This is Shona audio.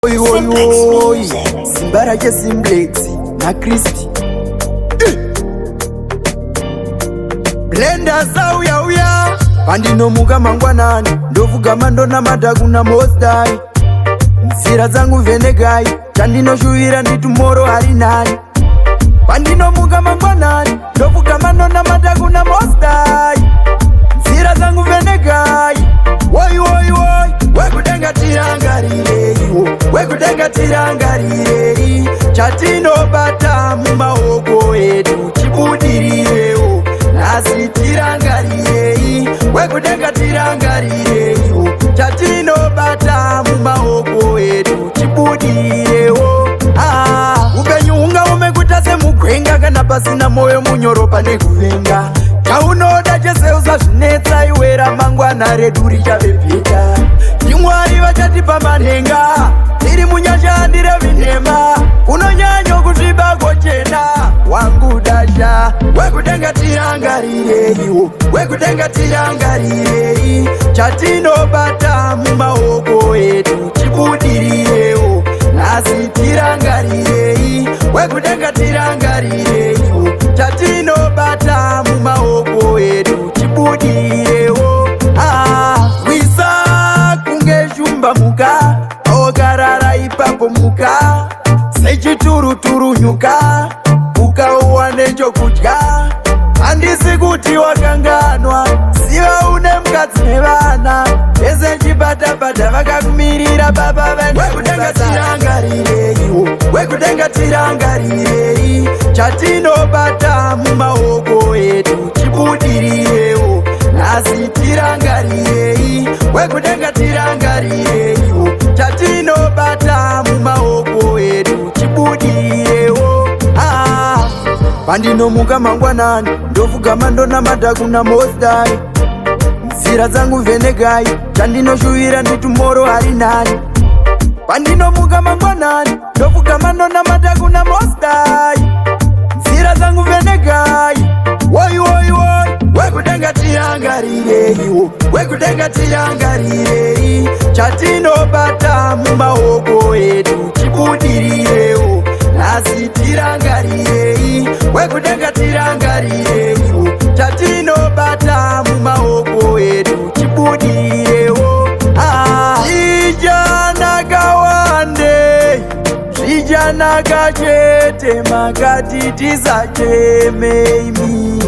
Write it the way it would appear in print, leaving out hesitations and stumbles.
Oi, oi, oi. Simba rake Simplex naChristi Blenda sauya uya. Pandinomuka mangwanani, ndovugama, ndonamata kuna Most High. Nzira dzangu vhenekai, chandinoshuvira ndi tomorrow hari nani. Pandinomuka mangwanani, ndovugama, ndonamata kuna Most High. Nzira dzangu vhenekai. Woi woi woi, wekudenga tirangarireiwo, wekudenga tirangarirei. Chatinobata mumaoko edu chibudirirewo nhasi. Tirangarirei, wekudenga tirangarireiwo. Chatinobata mumaoko edu chibudirirewo. Ah, upenyu hungaume kuita semugwenga kana pasina mwoyo munyoro pane kuvenga. Chaunoda chese usazvinetsa iwe, ramangwana redu richave better. NdiMwari vachatipa manhenga, tiri munyasha, handirevi nhema. Unonyanya kusviba kochena wangu dasha. Wekudenga tirangarireiwo, wekudenga tirangarirei. Chatinobata mumaoko edu chibudirirewo nhasi. Tirangarirei, wekudenga tirangarireiwo. Chatinobata mumaoko edu chibudirirewo. Ah, wisa kunge shumba, muka okarara ipapo, muka sechituruturu, nyuka ukauwane chokudya. Handisi kuti wakanganwa, ziva une mukadzi nevana vese chibatabata vakakumirira. Baba, wekudenga tirangarireiwo, wekudenga tirangarirei. Chatinobata mumaoko edu chibudirirewo nhasi. Tirangarirei, wekudenga tirangarireiwo. Chatinobata mumaoko edu chibudirirewo. Ah, pandinomuka mangwanani, ndovugama, ndonamata kuna Most High. Nzira dzangu vhenekai, chandinoshuvira ndi tomorrow hari nani. Pandinomuka mangwanani, ndovugama, ndonamata kuna Most High. Nzira dzangu vhenekai. Woi woi woi, wekudenga tirangarireiwo, wekudenga tirangarirei. Chatinobata mumaoko edu chibudirirewo nhasi. Tirangarirei, wekudenga tirangarireiwo. Chatinobata mumaoko edu chibudirirewo. Ah, zvichanaka wande, zvichanaka chete, makati tisacheme imi.